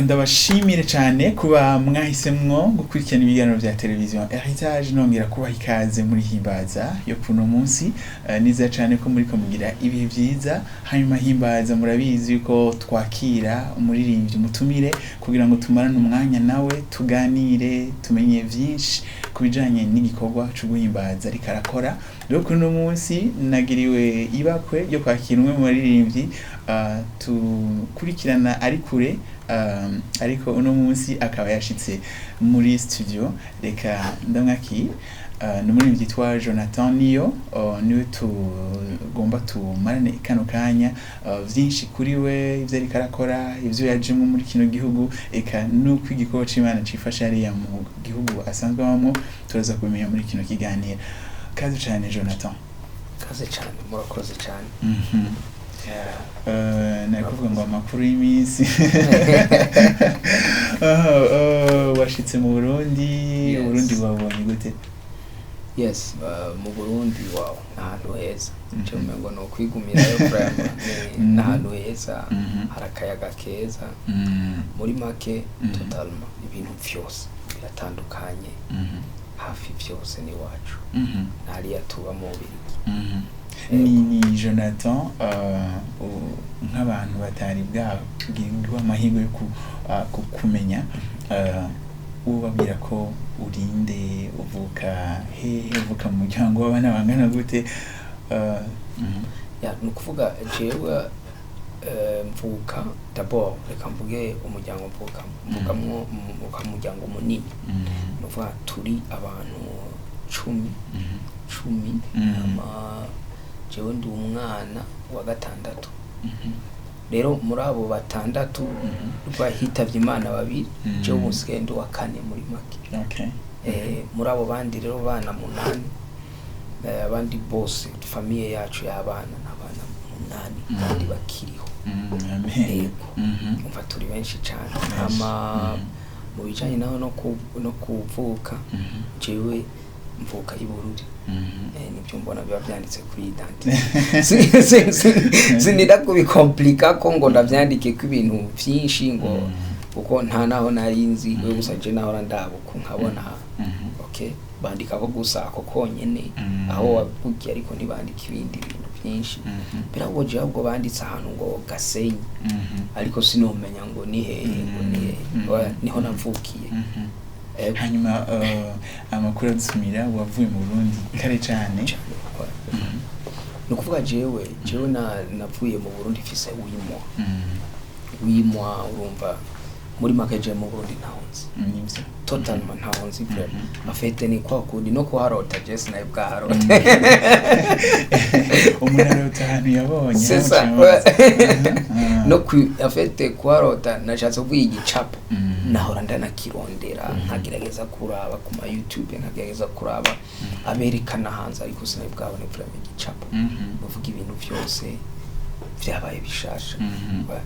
Ndabashimire cyane kuba mwahisemwo gukurikirana ibiganiro vya televiziyo Heritage, nongera kubaha ikaze muri Himbaza yo kuno munsi. Nizera cyane ko muriko mugira ibihe vyiza. Hanyuma Himbaza murabizi yuko twakira umuririmbyi umutumire kugira ngo tumarane umwanya nawe, tuganire, tumenye vyinshi ku bijanye n'igikorwa co guhimbaza ariko arakora. Rero kuri uno munsi nagiriwe ibakwe ryo kwakira umwe mu baririmbyi tukurikirana ari kure, ariko uno munsi akaba yashitse muri studio. Reka ndamwakira. Ni umuririmbyi yitwa Jonathan Niyo, niwe tugomba tumarane kano kanya. Vyinshi kuri we, ivyo ariko arakora, ivyo yajemwo muri kino gihugu, eka nuko igikorwa c'Imana cifashe hariya mu gihugu asanzwe abamwo, turaza kubimenya muri kino kiganiro. Kaze cane, Jonathan. Kaze cyane, murakoze cyane. Nari kuvuga ngo amakuru y'iminsi? Washitse mu Burundi. Yes. Uburundi wabonye gute? Yes, mu Burundi, wow, ni ahantu heza. Cyo umengo ni ukwigumirayo vraiment. Ni ahantu heza, hari akayaga keza. Muri make, totalement ibintu vyose biratandukanye, hafi vyose ni iwacu, hariya tuba mu Bubirigi. Ni Jonathan, nk'abantu batari bwagirwa amahirwe yo kumenya, ubabwira ko urinde, uvuka hehe, uvuka mu muryango w'abana bangana gute? Ya, ni ukuvuga jewe mvuka, d'abord reka mvuge umuryango mvukamo. Mvukamwo, mvuka mu muryango munini. Ni ukuvuga turi abantu 10. 10. Hama jewe ndi umwana wa gatandatu. Rero muri abo batandatu bahitavye Imana babiri. Jewe ubu nsigaye ndi uwa kane muri make. Muri abo bandi rero bana munani, abandi bose, famille yacu y'abana n'abana munani kandi bakiriho. Amen. Yego. Umva, turi benshi cyane. Hama mu bijanye naho no kuvuka, jewe mvuka i Bururi. Nibyo mbona biba byanditse kuri identité. Sinida kubikomplika ko ngo ndavyandike ko ibintu vyinshi ngo kuko nta naho nari nzi. We gusa je nahora ndabuka nkabona, okay, bandika ko gusa ako konyene aho wavugiye, ariko ntibandika ibindi bintu byinshi. Biragoje, ahubwo banditse ahantu ngo Gasenyi, ariko sinomenya ngo ni hehe, ngo ni hehe. Oya, niho navukiye. Ego. Hanyuma amakuru adusumira wavuye mu Burundi kare cane. Cane. Oya. Ni ukuvuga jewe navuye mu Burundi mfise 8 mois. 8 mois, urumva muri make je mu Burundi ntaho nzi. Nivyo. Totalement ntaho nzi vraiment. En fait ni kwa kundi no kuharota je sinari bwaharote. Umuntu arota ahantu yabonye. C'est ça. No No ku, en fait kuharota nashatse kuvuga igicapo. Nahora ndanakirondera, nkagerageza kuraba ku ma YouTube, nkagerageza kuraba aberekana hanze, ariko sinari bwabone vraiment igicapo. Uvuga ibintu byose vyabaye bishasha. Ouais.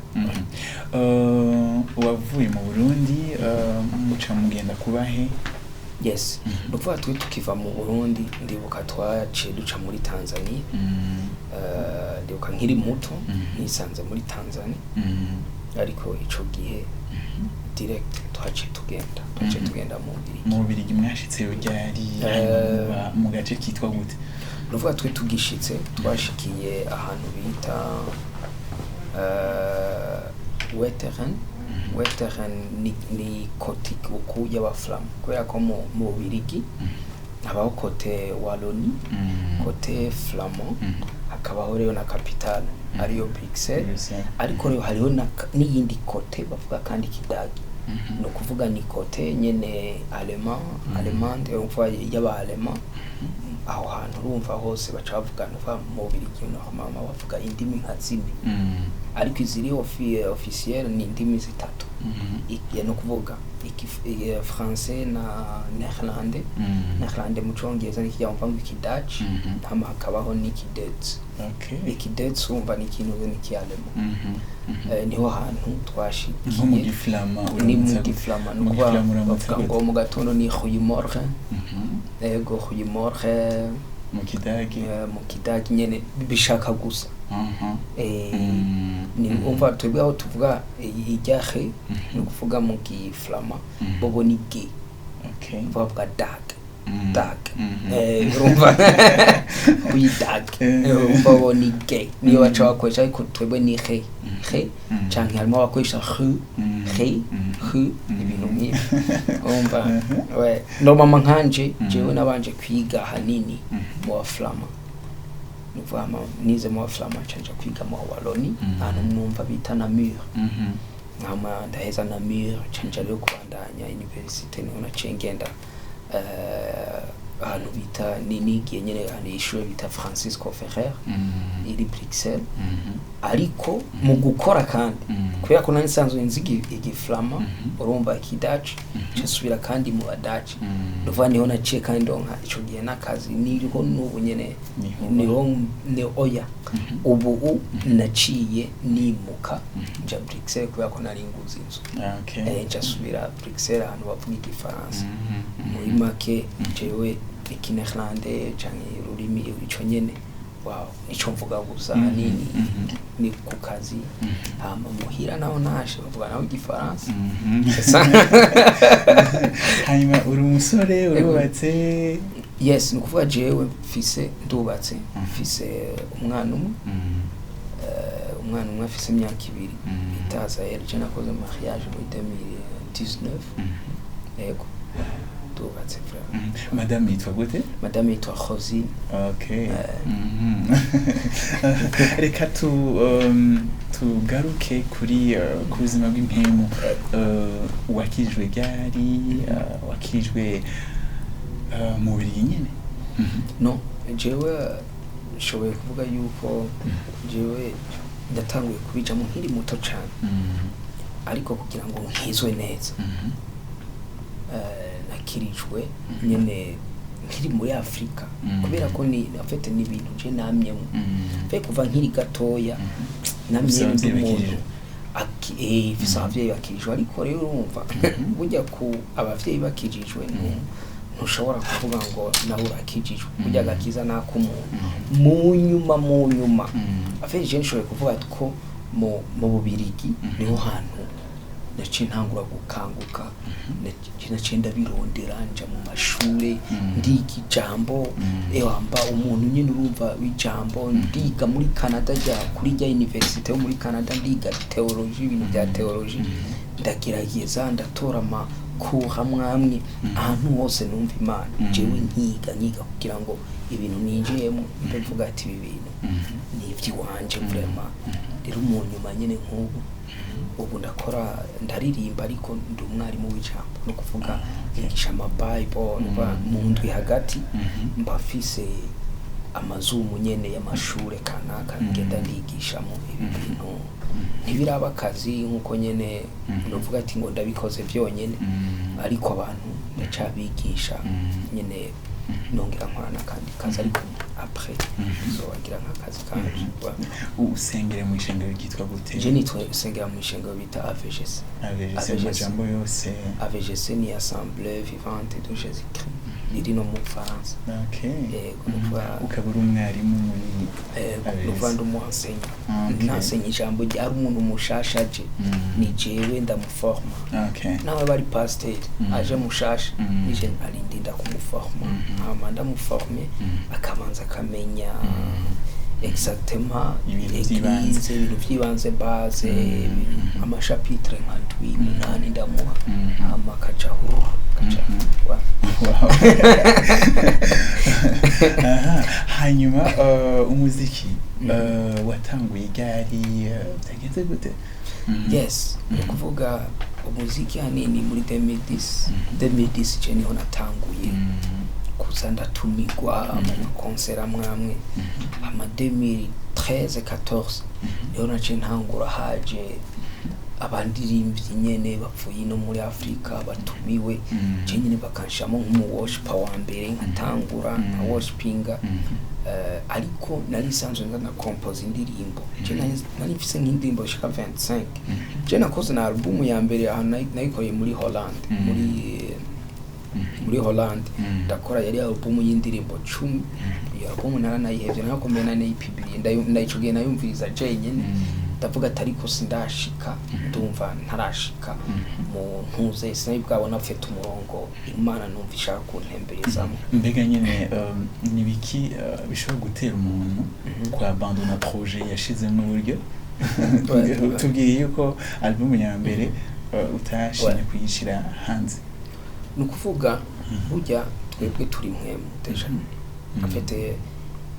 Wavuye mu Burundi, muca mugenda kuba he? Yes. Ni ukuvuga twe tukiva mu Burundi, ndibuka twaciye duca muri Tanzania. Ndibuka nkiri muto nisanze muri Tanzania, ariko ico gihe direct twaciye tugenda mu Bubiligi. Mu Bubirigi mwashitseyo ryari? Hanyuma muba mu gace kitwa gute? Ni ukuvuga twe tugishitse twashikiye ahantu bita Wetteren. Wetteren ni côté uku y'abaflamu, kubera ko mu Bubirigi habaho côté Wallonie, côté flamand, hakabaho rero na capitale ariyo Bruxelles. Bruxelles. Ariko rero hariho n'iyindi côté bavuga kandi Ikidagi. Ni ukuvuga ni côté nyene allemand, allemande, urumva y'aba allemand. Aho hantu urumva hose baca bavuga, ni ukuvuga mu Bubirigi normalement bavuga indimi nka zine, ariko iziri officiel ni indimi zitatu. Ni ukuvuga français na néerlandais. Néerlandais mu Congereza ni kijya wumva ngo Ikidaci. Hama hakabaho n'Ikidetsi. Ikidetsi wumva ni ikintu ni ikialema. Niho hantu Nko mu twashikiye. Giflama Ni mu uramutsa gute? Giflama, ni Mu ukuvuga Giflama uramutsa bavuga ngo gute? mu gatondo ni "Goeiemorgen". Ego, "Goeiemorgen". Mu Kidagi? Mu Kidagi nyene bishaka gusa. Ni umva twebwe aho tuvuga irya he, ni ukuvuga mu giflama, bobo ni ge. Bavuga dag, dag. Urumva kuyi dag, urumva bo ni ge, niyo baca bakoresha, ariko twebwe ni he, he, canke harimo abakoresha he, he, he, ibintu nk'ibyo, urumva. Ouais, normalement nkanje jewe nabanje kwiga hanini mu baflama, ni ukuvuga nize mu baflama, nca kwiga mu Waloni, ahantu mwumva bita Namur. Hama ndaheza Namur, nca nja rero kubandanya université, niho naciye ngenda ahantu bita nigiye nyene ahantu ishure bita Francisco Ferrer iri Bruxelles. Ariko mu gukora kandi, kubera ko nari nsanzwe nzi igiflama, urumva ikidaci, nsubira kandi mu badaci. Nuvuga niho naciye kandi ndonka ico gihe n'akazi, niho n'ubu nyene. Niho. Niho ni oya, ubu naciye nimuka nja Bruxelles kubera ko nari nguze inzu. Nca subira Bruxelles ahantu bavuga igifaransa. Muri make jewe ikinéerlandais canke ururimi ico nyene, wow, nico mvuga gusa ahanini ni ku kazi. Hama muhira naho nashe bavuga naho igifaransa. C'est ça. Hanyuma uri umusore, urubatse? Yes, ni ukuvuga jewe mfise, ndubatse, mfise umwana umwe. Umwana umwe afise imyaka 2, bita Azael. Je nakoze mariage muri 2019. Yego, ndubatse vraiment. Madame yitwa gute? Madame yitwa Rosine. Reka tugaruke kuri ku buzima bw'impemu. Wakirijwe ryari? Wakirijwe mu Bubiligi nyene? No, jewe nshoboye kuvuga yuko jewe ndatanguye kubijamo nkiri muto cane, ariko kugira ngo nkizwe neza, nakirijwe nyene nkiri muri Afrika, kubera ko ni en fait ni ibintu je namyemo fe kuva nkiri gatoya. Namye Ufise ndi abavyeyi umuntu bakirijwe? Mfise abavyeyi bakirijwe, ariko rero urumva burya ku abavyeyi bakijijwe ntushobora kuvuga ngo nawe urakijijwe. Burya agakiza n'ak'umuntu. Mu nyuma en fait je nshoboye kuvuga ko mu Bubirigi niho hantu naciye ntangura gukanguka. Naciye ndabirondera, nja mu mashure, ndiga ijambo. Ewa, mba umuntu nyine urumva w'ijambo. Ndiga muri Canada, rya kuri rya université yo muri Canada, ndiga théologie, ibintu bya théologie. Ndagerageza ndatora amakuru amwe amwe ahantu hose numva Imana. Jewe nkiga kugira ngo ibintu ninjiyemo mbe mvuga ati ibi bintu ni iby'iwanje vraiment. Rero mu nyuma nyine nk'ubu ubu ndakora, ndaririmba, ariko ndi umwarimu w'ijambo, no kuvuga nigisha ama Bible mu ndwi hagati mba mfise amazumu nyene y'amashure kanaka ngenda ndigishamo ibi bintu. Ntibiraba akazi nkuko nyene novuga ati ngo ndabikoze byonyene, ariko abantu ndacabigisha nyene, nongera nkora n'akandi kazi, ariko après zobagira nk'akazi kanje. Usengera mu ishengero ryitwa gute? Je nitwa usengera mu ishengero bita AVGC. AVGC mu AVGC. majambo yose? AVGC ni Assemblée Vivante de Jésus-Christ, riri no mu Bufaransa. Yego, nukuvuga Ukaba uri umwarimu muri AVGC. Nukuvuga ndi umu enseignant. Nansenya ijambo ryari umuntu mushasha aje, ni jewe ndamuforma. Nawe bari pasiteri aje mushasha, nije arindinda kumuforma. Hama ndamuforme, akabanza akamenya exactement Ibintu église, vy'ibanze. ibintu vy'ibanze, base, amachapitre nka ndwi, munani ndamuha. Hama akaca huru akaca Wow. Aha. Hanyuma umuziki watanguye ryari? Byagenze gute? Yes, ni ukuvuga umuziki hanini muri 2010. 2010 je niho natanguye kuza ndatumigwa mu makonsera amwe amwe. Ama 2013, 14 niho naciye ntangura, haje abandirimbyi nyene bapfuye no muri Afrika batumiwe, je nyene bakanshiramo nk'umu worshiper wa mbere, nkatangura nka worshipinga. Ariko nari nsanzwe nza na compose indirimbo. Je nari mfise nk'indirimbo zishika 25. Je nakoze na album ya mbere ahantu nayikoreye muri Holland, muri Muri Hollande ndakora, yari album y'indirimbo 10. Iyo album naranayihevye, narakomeye, nanayipibiliye, ndayico gihe nayumviriza jenyene. Ndavuga ati ariko sindashika, ndumva ntarashika mu ntuze, sinari bwabona mfite umurongo Imana numva ishaka kuntemberezamo. Mbega nyine ni biki bishobora gutera umuntu kwabandona projet yashizemo uburyo? Tubwiye yuko album ya mbere utashimye kuyishyira hanze. Ni ukuvuga burya twebwe turi mpwemu déjà, afite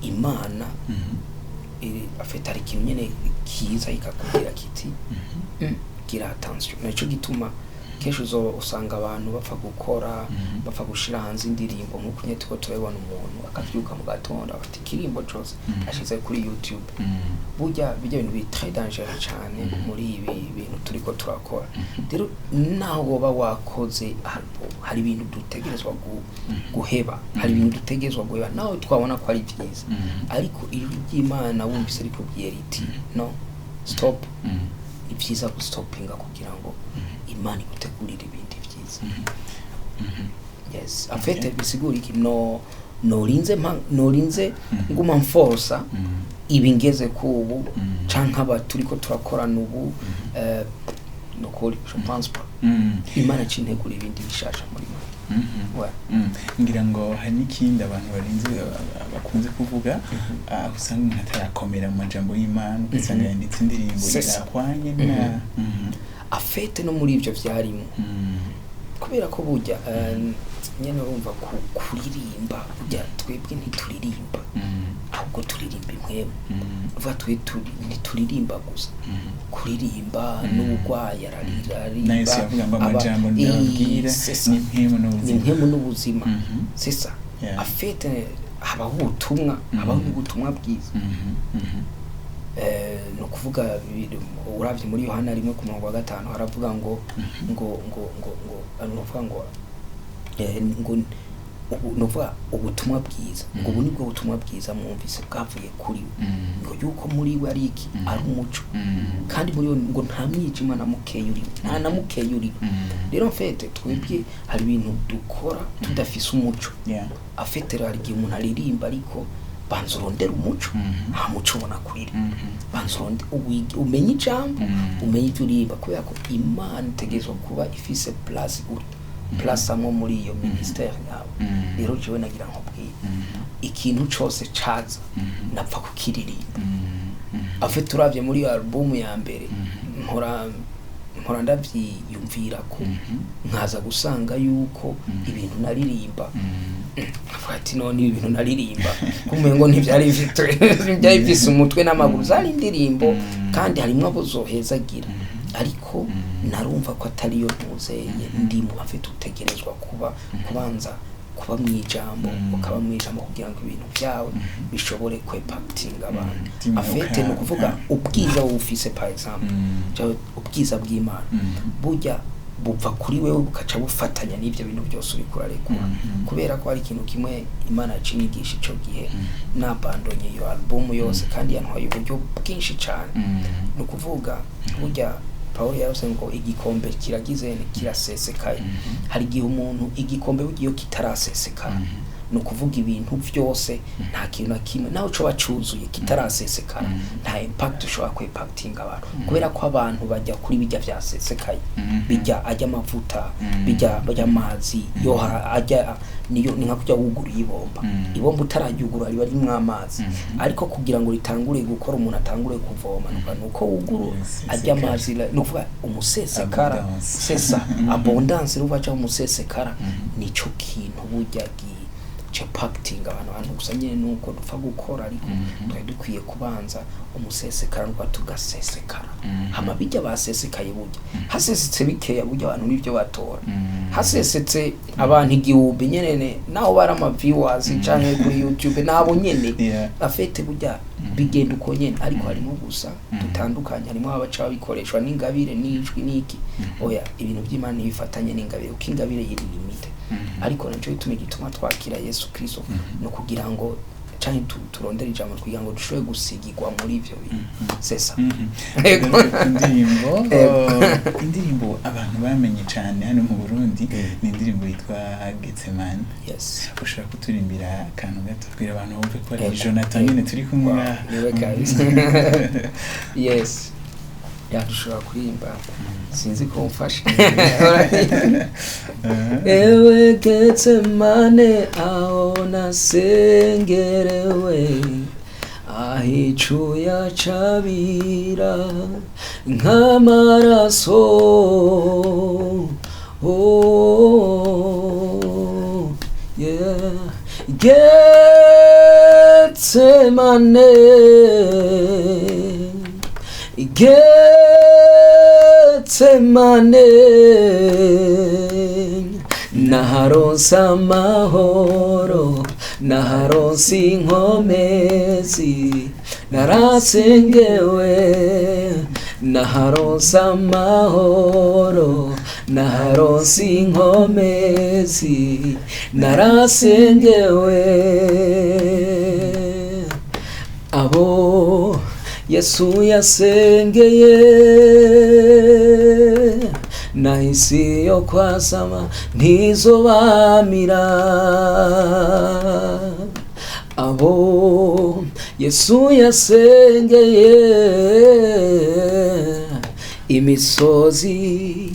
Imana afite, hari ikintu nyene kiza ikakubwira kiti gira attention. Nico gituma kenshi uzo usanga abantu bapfa gukora, bapfa gushira hanze indirimbo, nk'uko nyine turiko turabibona, umuntu akavyuka mu gatondo afite ikirimbo cose ashize kuri YouTube. Burya bijya bintu biri très dangereux cane muri ibi bintu turiko turakora. Rero naho woba wakoze album, hari ibintu dutegerezwa guheba, hari ibintu dutegerezwa guheba naho twabona ko ari vyiza, ariko ijwi ry'Imana wumvise rikubwiye riti no, stop, ni vyiza gustopinga kugira ngo Imana igutegurire ibindi vyiza. Yes, en fait bisigura iki? No norinze norinze nguma mforsa ibi ngeze kubu canke aba turiko turakorana ubu, nukuri je pense pas. Imana cintegura ibindi bishasha muri mwe. Ouais. Ngira ngo hari n'ikindi abantu barinze bakunze kuvuga, usanga umuntu atarakomera mu majambo y'Imana, ugasanga yanditse indirimbo C'est ça. idakwanye na En fait no muri ivyo vyarimo, kubera ko burya nyene urumva kuririmba, burya twebwe ntituririmba, ahubwo turirimba impwemu. Uvuga twe ntituririmba gusa, kuririmba n'uburwayi ararira. Na Yesu yavuga ngo amajambo ndababwira C'est ça. ni impwemu Ni n'ubuzima. impwemu n'ubuzima. C'est ça. Yeah. En fait habaho ubutumwa, habaho n'ubutumwa bwiza. Ni ukuvuga uravye muri Yohana 1 ku murongo wa 5 haravuga ngo ngo ngo ngo ngo ni ukuvuga ngo ngo ubu, ni ukuvuga ubutumwa bwiza, ngo ubu nibwo butumwa bwiza mwumvise bwavuye kuri we, ngo yuko muri we ari iki? Ari umuco, kandi muri we ngo nta mwijima na mukeya urimo, nta na mukeya urimo. Rero en fait twebwe hari ibintu dukora tudafise umuco. En fait rero hari igihe umuntu aririmba, ariko banza urondere umuco. Nta muco ubona kurira, banza uronde umenye ijambo, umenye ibyo uririmba, kubera ko Imana itegerezwa kuba ifise place place amwe muri iyo ministère yawe. Rero jewe nagira nkubwire, ikintu cose caza napfa kukiririmba. En fait uravye muri iyo album ya mbere, mpora ndavyiyumvira ko nkaza gusanga yuko ibintu naririmba, nkavuga ati none ibi bintu naririmba kumengo ntivyari bifite, ntivyari bifise umutwe n'amaguru. Zari indirimbo kandi harimwo abo zohezagira, ariko narumva ko atariyo ntuzeye ndimo. En fait utegerezwa kuba kubanza kuba mu ijambo, ukaba mu ijambo kugira ngo ibintu byawe bishobore kwepactinga abantu. Dimwe En fait ni ukuvuga ubwiza bufise, par exemple ubwiza bw'Imana burya buva kuri wewe bukaca bufatanya n'ibyo bintu byose uriko urarekura, kubera ko hari ikintu kimwe Imana yacinyigisha ico gihe nabandonye iyo album yose, kandi yantwaye uburyo bwinshi cane. Ni ukuvuga burya Pawulo yaravuze ngo igikombe kiragize kirasesekaye. Hari igihe umuntu igikombe burya iyo kitarasesekara, ni ukuvuga ibintu byose, nta kintu na kimwe nawe ucoba cuzuye kitarasesekara, nta impact ushobora kwepactinga abantu, kubera ko abantu bajya kuri bijya vyasesekaye, bijya ajya amavuta, bijya amazi yo ajya niyo ni nka kujya wuguruye ibomba. Ibomba utarayugura riba rimwo amazi, ariko kugira ngo ritangure gukora, umuntu atangure kuvoma, nuko wuguru ajya amazi, ni ukuvuga umusesekara. Abondance. C'est ça, abondance ruva cyangwa umusesekara, nico kintu burya cepacting abantu gusa nyine nuko dupfa gukora, ariko twari dukwiye kubanza umusesekara nuko tugasesekara. Hama bijya basesekaye, burya hasesetse bikeya, burya abantu nivyo batora. Hasesetse abantu 1000 nyene naho bari ama viewers canke kuri YouTube nabo nyene. En fait burya bigenda uko nyene, ariko harimo gusa dutandukanye, harimo abaca babikoreshwa n'ingabire n'ijwi n'iki. Oya, ibintu by'Imana ntibifatanye n'ingabire, kuko ingabire yiri limité. Ariko nico gituma twakira Yesu Kristo, no kugira ngo Canke turondere ijambo kugira ngo dushobore gusigirwa muri ivyo bintu. C'est ça. Yego. Indirimbo Yego. Indirimbo abantu bamenye cyane hano mu Burundi ni indirimbo yitwa Getsemane. Yes. Ushobora kuturimbira akantu gato kugira abantu bumve ko ari Yego. Jonathan nyine turi kumwe Wow, ngaha? Niwe kabisa. Yes, ya, dushobora kuririmba, sinzi ko mfashe. Ewe Getsemane, aho nasengerewe, aho icuya cabira nk'amaraso, oh, yeah. Getsemane, Getsemane, naharonse amahoro, naharonse inkomezi, narasengewe, naharonse amahoro, naharonse inkomezi, narasengewe. Abo Yesu yasengeye, nahisi yo kwasama ntizobamira. Abo Yesu yasengeye, imisozi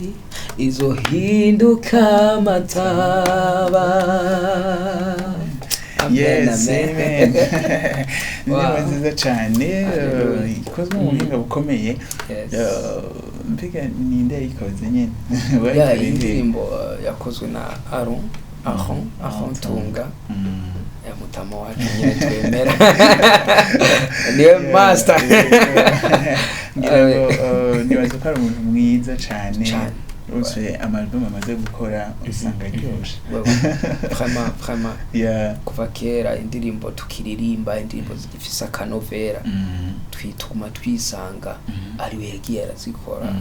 izohinduka amataba. Amen. Yes. Amen. Amen. Indirimbo Wow. nziza cyane, Hallelujah. ikozwe mu buhinga bukomeye. Yes. Mbega ninde yayikoze nyine? Ya, Wayikoreye iyi nde? ndirimbo yakozwe na Aaron Tunga. Ya, mutama wacu nyine twemera, niwe master. Yeah. Ngira ngo nibaza ko ari umuntu mwiza cyane. Cane. Rwose ama album amaze gukora usanga aryoshe. Wewe, vraiment, vraiment. Kuva kera indirimbo tukiririmba, indirimbo zigifise akanovera, twituma twisanga ariwe yagiye arazikora.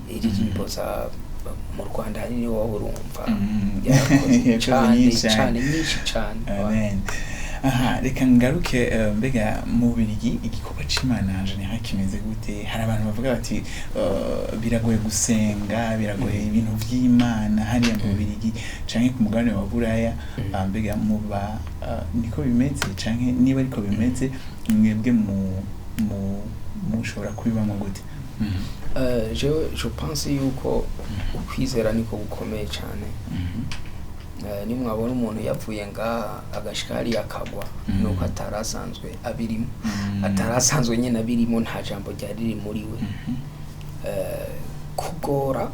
Indirimbo za mu Rwanda hanini wowe urumva yarakoze Yakoze cane. nyinshi cane. Cane, nyinshi cane. Amen. Aha reka ngaruke, mbega mu Bubiligi igikorwa c'Imana en général kimeze gute? Hari abantu bavuga bati biragoye gusenga, biragoye ibintu vy'Imana hariya mu Bubiligi canke ku mugabane wa Buraya. Mbega muba niko bimeze, canke niba ariko bimeze, mwebwe mu mushobora kubibamwo gute? Jewe je pense yuko ukwizera niko gukomeye cane. Nimwabona umuntu yavuye ngaha agashika hariya akagwa, nuko atari asanzwe abirimo, atari asanzwe nyene abirimo, nta jambo ryari riri muri we. Kugora,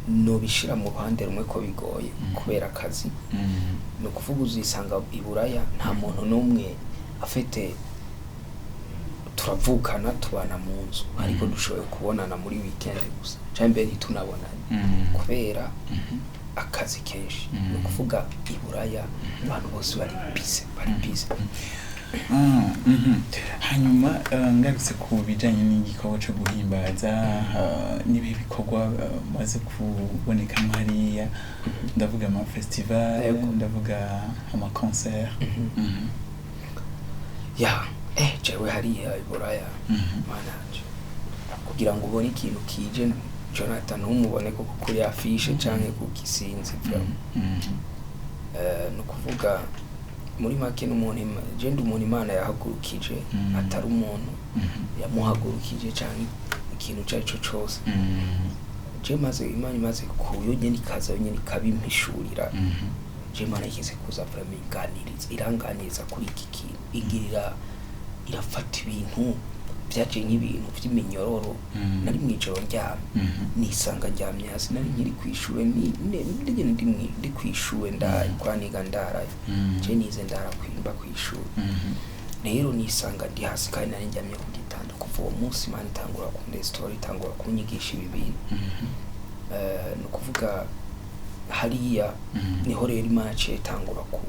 nobishira mu ruhande rumwe ko bigoye kubera akazi. Ni ukuvuga uzisanga i Buraya nta muntu n'umwe afite, turavukana, tubana mu nzu, ariko dushoboye kubonana muri weekend gusa cyangwa mbere ntitunabonane kubera akazi kenshi. Ni ukuvuga i Buraya abantu bose bari busy, bari busy. Hanyuma ngarutse ku bijanye n'igikorwa co guhimbaza, n'ibihe bikorwa maze kubonekamo hariya? Ndavuga ama festival, ndavuga ama concert. Ya, jewe hariya i Buraya, mana yanje, kugira ngo ubone ikintu kije Jonathan ntumubone koko kuri affiche canke ku gisinzi, vraiment. Ni ukuvuga muri make n'umuntu je ndi umuntu Imana yahagurukije, atari umuntu yamuhagurukije canke ikintu ico ari cyo cose. Je maze Imana imaze ku yonyene ikaza yonyene ikabimpishurira. Je Imana igeze kuza vraiment inganiriza, iranganiriza kuri iki kintu, igirira irafata ibintu byaje nk'ibintu vy'iminyororo. Nari mw'ijoro ndyamye, nisanga ndyamye hasi, nari nkiri kw'ishure, ndigene ndi kw'ishure, ndaye kwaniga, ndarayo. Je nize ndara kwimba kw'ishure. Rero nisanga ndi hasi kandi nari ndyamye ku gitanda. Kuva uwo munsi Imana itangura kundesitora, itangura kunyigisha ibi bintu. Ni ukuvuga hariya niho rero Imana yaciye itangura ku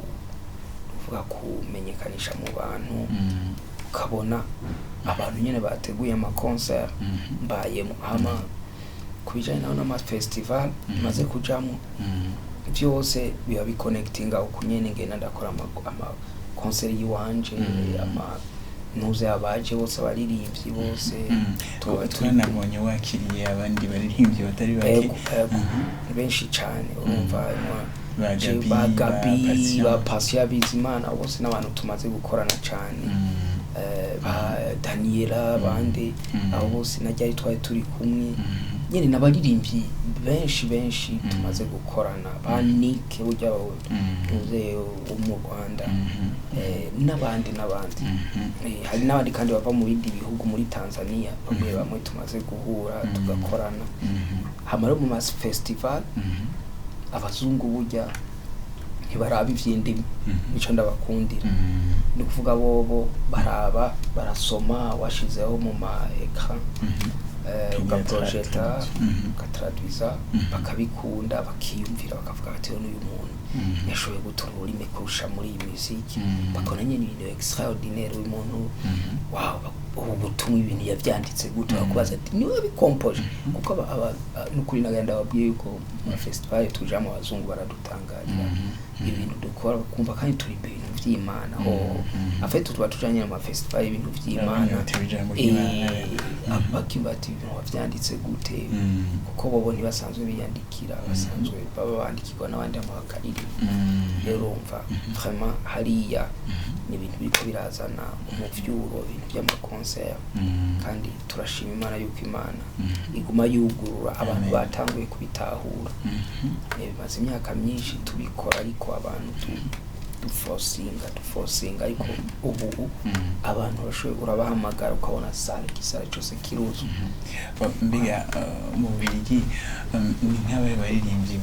kuvuga kumenyekanisha mu bantu, ukabona abantu nyene bateguye ama concert mbayemo. Hama ku bijanye naho n'ama festival maze kujamo, byose biba biconnectinga uku nyene ngenda ndakora ama concert yiwanje, ama ntuze abaje bose, abaririmbyi bose, tukaba turi Twanabonye wakiriye abandi baririmbyi batari bake. Ego, ego. Benshi cyane, urumva harimo Ba Gabi, ba Gabi, Patient. ba Patient Bizimana, bose n'abantu tumaze gukorana cyane. Ba Daniela, bande, abo bose najyari twari turi kumwe nyine, n'abaririmbyi benshi benshi tumaze gukorana, ba Nick burya ntuze wo mu Rwanda, n'abandi n'abandi. Hari n'abandi kandi bava mu bindi bihugu, muri Tanzania, bamwe bamwe tumaze guhura, tugakorana. Hama rero mu ma festival, abazungu burya ntibaraba ivy'indimi. Nico ndabakundira. Ni ukuvuga bobo baraba, barasoma washizeho mu ma écran, ugaprojeta, ugatraduiza, bakabikunda, bakiyumvira, bakavuga bati: "N'uyu muntu yashoboye gutora ururimi kurusha muri iyi muziki." Bakabona nyine ibintu extraordinaire, uyu muntu, wow, ubu butumwa, ibintu yavyanditse gute? Bakubaza ati: "Niwe wabikompoje?" Kuko nukuri nagenda babwiye yuko mu festival tujamo, abazungu baradutangarira ibintu dukora, bakumva kandi turi ibintu vy'Imana ho. En fait tuba tujanye mu ma festival ibintu vy'Imana. Abanyotewe ijambo ry'Imana. Bakimba ati: "Ibintu wavyanditse gute?" Kuko bobo ntibasanzwe biyandikira, basanzwe baba bandikirwa n'abandi, hama bakaririmba. Rero urumva vraiment hariya ni ibintu biriko birazana umuvyuro, ibintu vy'ama concert. Kandi turashima Imana yuko Imana iguma yugurura abantu. Amen. Batanguye kubitahura. Bimaze imyaka myinshi tubikora, ariko abantu duforcinga, duforcinga, ariko ubu abantu bashoboye, urabahamagara ukabona salle, igisare cose kiruzuye. Mbega mu Bubiligi, ni nk'abahe baririmbyi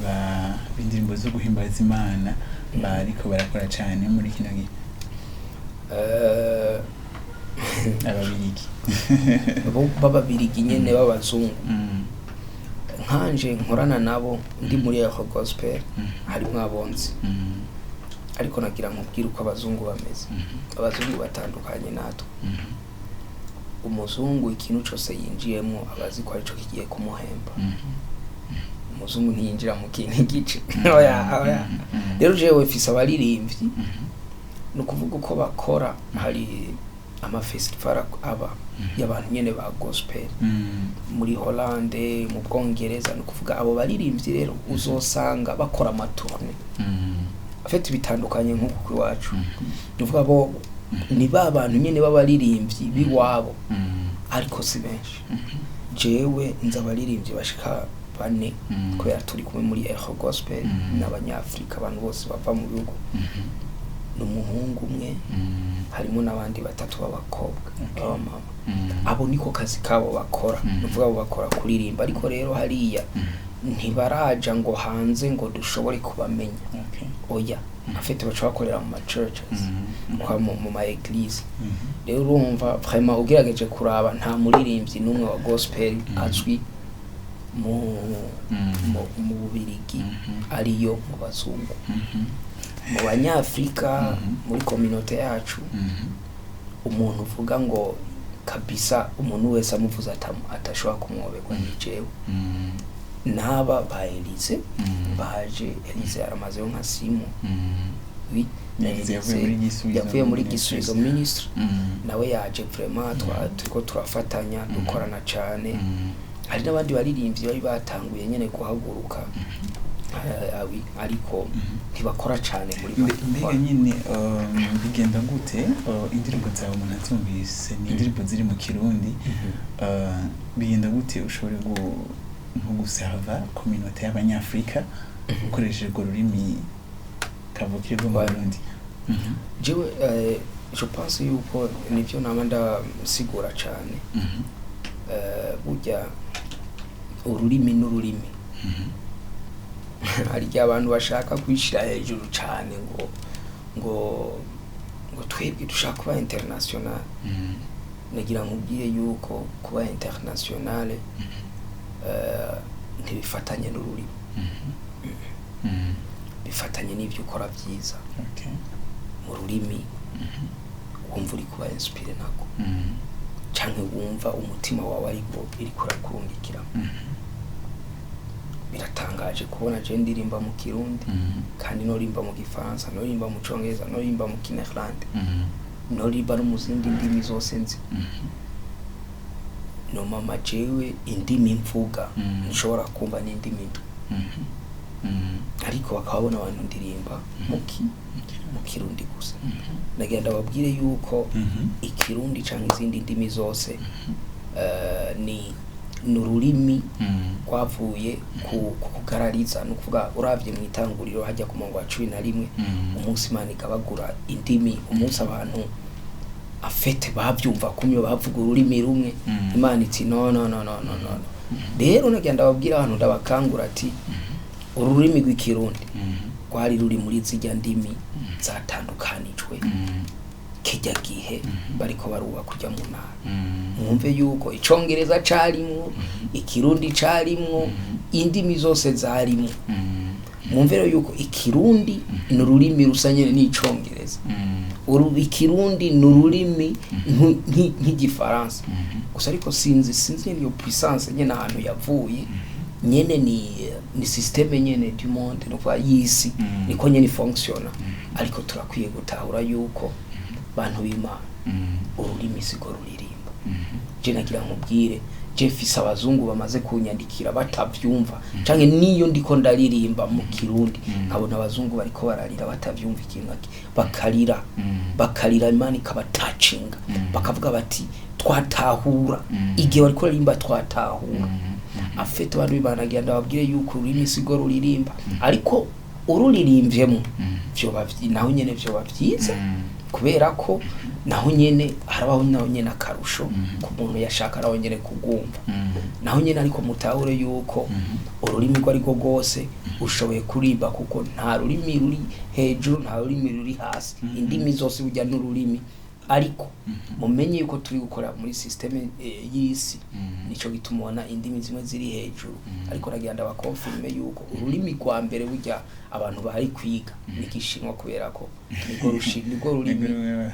b'indirimbo zo guhimbaza Imana bariko barakora cane muri kino gihe? Ababirigi. Bo b'Ababirigi nyene, b'abazungu, nkanje nkorana nabo ndi muri Echo Gospel, harimwo abonzi. Ariko nagira nkubwire uko abazungu bameze. Abazungu batandukanye natwe. Umuzungu ikintu cose yinjiyemwo aba azi ko arico kigiye kumuhemba. Umuzungu ntiyinjira mu kintu igice, oya, oya. Rero jewe mfise abaririmbyi, ni ukuvuga uko bakora, hari ama festival aba y'abantu nyene ba gospel muri Hollande, mu Bwongereza. Ni ukuvuga abo baririmbyi rero uzosanga bakora ama tournées. Afite bitandukanye nk'uku iwacu. Ni ukuvuga bo ni ba bantu nyene b'abaririmbyi b'iwabo, ariko si benshi. Jewe nzi abaririmbyi bashika bane, kubera turi kumwe muri Echo Gospel, n'Abanyafrika, abantu bose bava mu bihugu. Ni umuhungu umwe, harimo n'abandi batatu b'abakobwa, b'abamama. Abo niko kazi kabo bakora. Ni ukuvuga abo bakora kuririmba, ariko rero hariya ntibaraja ngo hanze ngo dushobore kubamenya. Oya, afite baca bakorera mu ma churches, kwa mu ma église. Rero urumva vraiment ugerageje kuraba, nta muririmbyi n'umwe wa gospel azwi mu Bubirigi, ariyo mu bazungu. Mu Banyafrika, muri communauté yacu, umuntu uvuga ngo kabisa umuntu wese amuvuze atashobora kumwoberwa ni jewe n'aba ba Elise. Baje, Elise yaramazeyo nka 6 mois. Oui. Elise yavuye muri Gisubizo Yavuye muri Ministries. Gisubizo Ministry. Nawe yaje, vraiment turiko turafatanya, dukorana cane. Hari n'abandi baririmbyi bari batanguye nyene guhaguruka, ariko ntibakora cane muri Mbega nyine, bigenda gute, indirimbo zawe umuntu atumvise, ni indirimbo ziri mu Kirundi, bigenda gute ushobore nko gusava communauté y'Abanyafrika ukoresheje urwo rurimi kavukire rwo mu Burundi? Jewe je pense yuko nivyo nama ndasigura cane. Burya ururimi n'ururimi, hari igihe abantu bashaka kwishira hejuru cane ngo twebwe dushaka kuba international. Nagira nkubwire yuko kuba international ntibifatanye n'ururimi, bifatanye n'ibyo ukora byiza mu rurimi wumva uri kuba inspiré nako, canke wumva umutima wawe ariko iriko urakurungikira. Biratangaje. Biratangaje kubona je ndirimba mu Kirundi, kandi norimba mu Gifaransa, norimba mu Congereza, norimba mu Kinyarwanda, norimba no mu zindi ndimi zose nzi. No mama, jewe indimi mvuga nshobora kumva n'indimi ndwi, ariko bakabona abantu ndirimba mu Kirundi gusa. Nagira ndababwire yuko Ikirundi canke izindi ndimi zose ni ururimi rwavuye ku kugarariza. Ni ukuvuga uravye mu Itanguriro hajya ku murongo wa 11, umunsi Imana igabagura indimi, umunsi abantu afete bavyumva kumwe, bavuga ururimi rumwe, Imana iti: "No, no, no, no, no, no, no." Rero nagira ndababwira abantu, ndabakangura ati ururimi rw'Ikirundi rwari ruri muri zirya ndimi zatandukanijwe kijya gihe bariko barubaka kujya mu ntara. Mwumve yuko Icongereza carimwo, Ikirundi carimwo, indimi zose zarimwo. Mwumve rero yuko Ikirundi ni ururimi rusa nyene n'Icongereza. Ikirundi ni ururimi nk'Igifaransa gusa, ariko sinzi nyene iyo puissance nyene ahantu yavuye nyene. Ni système nyene du monde, no kuvuga y'isi, niko nyene fonctionna. Ariko turakwiye gutahura yuko, bantu b'Imana, ururimi siko ruririmba. Je nagira nkubwire, je mfise abazungu bamaze kunyandikira batavyumva, canke niyo ndiko ndaririmba mu Kirundi, nkabona abazungu bariko bararira batavyumva ikintu bakarira, bakarira, Imana ikabatacinga, bakavuga bati: "Twatahura igihe bariko baririmba, twatahura." Afite abantu b'Imana, ndababwire yuko ururimi sigo ruririmba, ariko ururirimvyemo vyoba naho nyene vyoba vyiza, kubera ko naho nyene harabaho naho nyene akarusho ku muntu yashaka naho nyene kugumva naho nyene. Ariko mutahure yuko ururimi rwo ariko rwose ushoboye kurimba, kuko nta rurimi ruri hejuru, nta rurimi ruri hasi. Indimi zose burya n'ururimi, ariko mumenye yuko turi gukora muri système y'isi, nico gituma ubona indimi zimwe ziri hejuru. Ariko nagira ndabakonfirme yuko ururimi rwa mbere burya abantu bari kwiga ni Igishinwa, kubera ko nirwo rurimi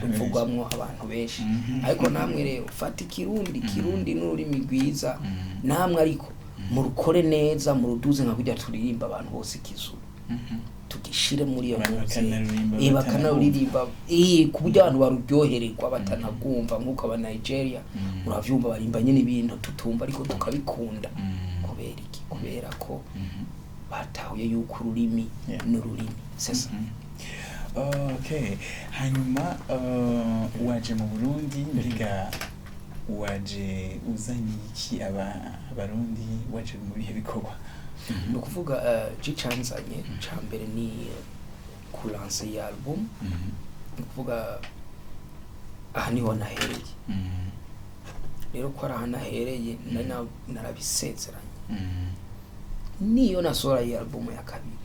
ruvugwamwo abantu benshi. Ariko namwe rero fata Ikirundi. Ikirundi ni ururimi rwiza namwe, ariko murukore neza, muruduze nka kurya turirimba abantu bose Ikizulu, tugishire muri iyo Abantu ntuze. bakanaririmba. Bakanaririmba ku buryo abantu baruryohererwa batanagumva, nk'uko aba Nigeria uravyumva barimba nyine ibintu tutumva ariko tukabikunda. Kubera iki? Kubera ko batahuye yuko ururimi n'ururimi sesa. Okay, hanyuma waje mu Burundi, mbega waje uzanye iki Abarundi? Waje mu bihe bikorwa? Ni ukuvuga je canzanye ca mbere ni kulansa iyi album. Ni ukuvuga aha niho nahereye. Rero ko ari aha nahereye, nari narabisezeranye, niyo nasohora iyi album ya kabiri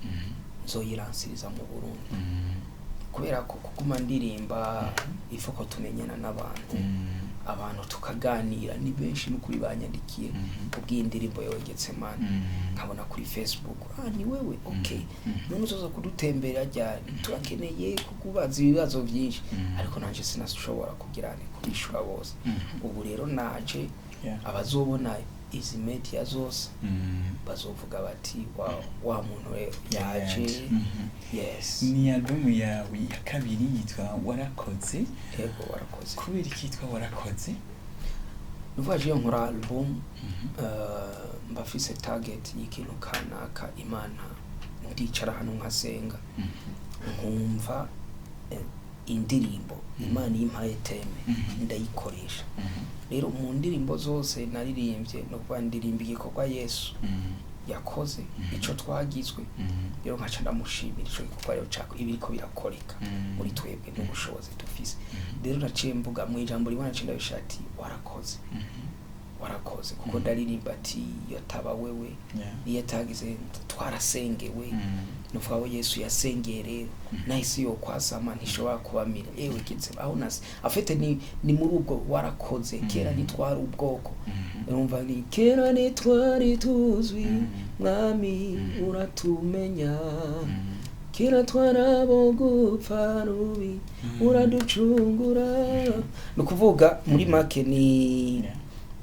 nzoyiransiriza mu Burundi, kubera ko kuguma ndirimba ifo ko tumenyana n'abantu, abantu tukaganira. Ni benshi n'ukuri banyandikiye kubw'iyi ndirimbo yogetse man, nkabona kuri Facebook: "Ah, ni wewe, okay, none uzoza kudutembera ryari? Turakeneye kukubaza ibibazo byinshi." Ariko nanje sinashobora kugira ne kubishura bose. Ubu rero naje, abazobona izi media zose bazovuga bati: Wa muntu rero yaje." Yes. Ni album yawe ya kabiri yitwa Warakoze. Yego, Warakoze. Kubera iki yitwa Warakoze? Nuvuga iyo nkora album, mba mfise target y'ikintu kanaka. Imana, ndicara hano nkasenga, nkumva indirimbo Imana impaye thème, ndayikoresha. Rero mu ndirimbo zose naririmbye, no kuba ndirimba igikorwa Yesu yakoze, ico twagizwe. Rero nkaca ndamushimira ico gikorwa rero cako ibiriko birakoreka muri twebwe n'ubushobozi dufise. Rero naciye mvuga mu ijambo rimwe, naciye ndabishira ati: "Warakoze, warakoze," kuko ndaririmba ati iyo ataba wewe, iyo atagize twarasengewe. Nuvuga abo Yesu yasengeye rero nahise yo kwasama ntishobora kubamira yewe kitse aho nase afite ni muri ubwo warakoze. Kera ntitwari ubwoko, urumva ni kera ntitwari tuzwi, Mwami uratumenya. Kera twarabo gupfa rubi, uraducungura. Ni ukuvuga muri make ni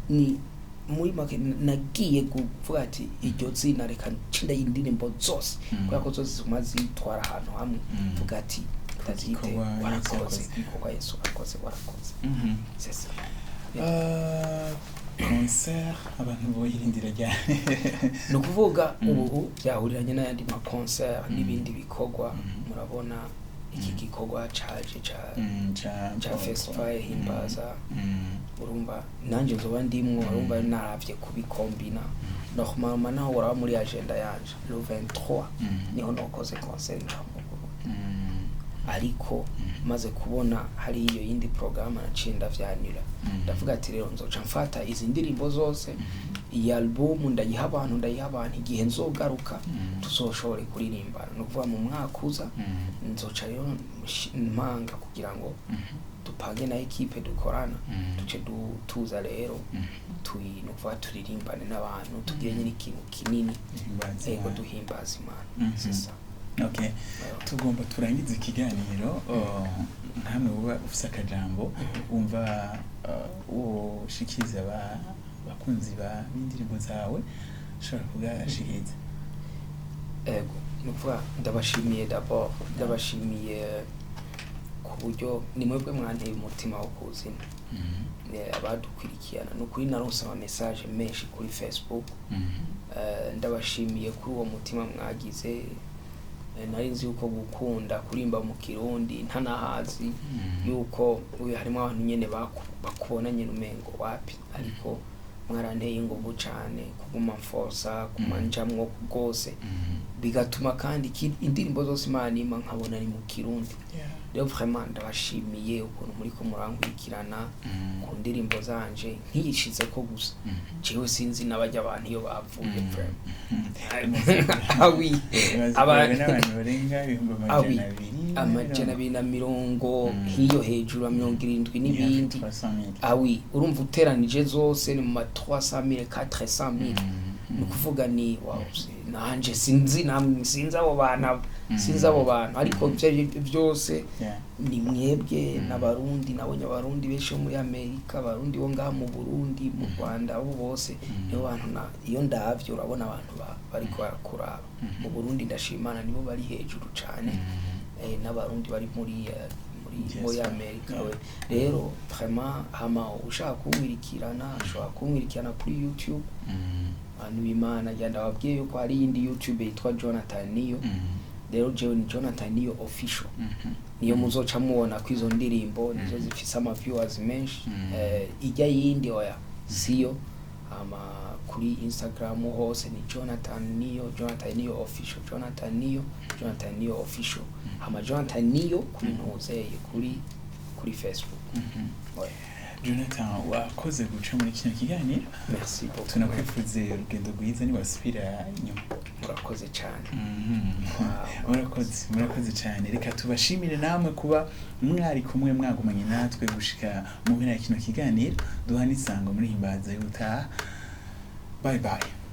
ni Muri make nagiye kuvuga ati iryo zina reka nce indirimbo zose, kubera ko zose ziguma zitwara ahantu hamwe. Vuga ati ndazite Igikorwa Yesu warakoze, yakoze. Igikorwa Yesu akoze, warakoze. C'est ça. Concert abantu boyirindira ryari? Ni ukuvuga ubu byahuriranye n'ayandi ma concert n'ibindi bikorwa. Murabona iki gikorwa caje ca ca festival Himbaza. Urumva nanjye nzoba ndimwo. Urumva naravye kubikombina. Normalement naho uraba muri agenda yanje, le 23 niho nokoze concert ngaha mu Burundi, ariko maze kubona hari iyo yindi programme, naciye ndavyanira. Ndavuga ati rero nzoca mfata izi ndirimbo zose, iyi album ndayiha abantu, ndayiha abantu. Igihe nzogaruka tuzoshobore kuririmbana, ni ukuvuga mu mwaka uza. Nzoca rero mpanga kugira ngo dupange na équipe dukorana, duce tuza rero ni ukuvuga turirimbane n'abantu, tugire nyine ikintu kinini. Duhimbaze Ego. Imana. Duhimbaza Imana. C'est ça. Okay, tugomba turangize ikiganiro. Nkamwe uba ufise akajambo wumva woshikiriza bakunzi ba b'indirimbo zawe, ushobora kugashikiriza. Ego, ni ukuvuga ndabashimiye d'abord, ndabashimiye ku buryo ni mwebwe mwanteye umutima wo kuzina. Abadukurikirana, ni ukuri naronse ama message menshi kuri Facebook. Ndabashimiye kuri uwo mutima mwagize. Nari nzi yuko gukunda kurimba mu Kirundi ntanahazi yuko uyu harimo abantu nyene bakubona nyene umengo wapi, ariko mwaranteye inguvu cane kuguma mforsa, kuguma njamwo rwose, bigatuma kandi indirimbo zose Imana impa nkabona ni mu Kirundi. Rero vraiment ndabashimiye ukuntu muriko murankurikirana ku ndirimbo zanje nkiyishize ko gusa. Jewe sinzi n'abajya abantu iyo bavuye, vraiment. Ah oui. Imaze n'abantu barenga ibihumbi Awi. 200 220 hiyo hejuru ya 70 n'ibindi. 300 000. Ah oui, urumva uteranije zose ni mu ma 300 000, 400 000. Ni ukuvuga ni wow, nanje sinzi namwe, sinzi abo bantu, sinzi abo bantu, ariko ibyo ari byo byose ni mwebwe n'Abarundi. Nabonye Abarundi benshi bo muri Amerika, Abarundi bo ngaha mu Burundi, mu Rwanda, abo bose nibo bantu iyo ndavye urabona abantu bariko barakuraba mu Burundi. Ndashimana nibo bari hejuru cane, n'Abarundi bari muri muri Amerika. We rero vraiment, hama ushaka kunkwirikirana ashobora kunkwirikirana kuri YouTube. Bantu b'Imana, genda ndababwiye yuko hari iyindi YouTube yitwa Jonathan Niyo. Rero jewe ni Jonathan Niyo Official, niyo muzoca mubona ko izo ndirimbo nizo zifise ama viewers menshi. Ijya yindi oya, siyo. Ama kuri Instagram hose ni Jonathan Niyo, Jonathan Niyo Official, Jonathan Niyo, Jonathan Niyo Official. Hama Jonathan Niyo kuri ntuzeye kuri Facebook. Ouais. Jonathan, wakoze guca muri kino kiganiro. Merci beaucoup. Tunakwifuze urugendo rwiza niwasubira inyuma. Murakoze cyane. Wow. Murakoze, murakoze cyane. Reka tubashimire namwe kuba mwari kumwe, mwagumanye natwe gushika mu mpera ya kino kiganiro. Duhana isango muri Himbaza y'ubutaha. Bye bye.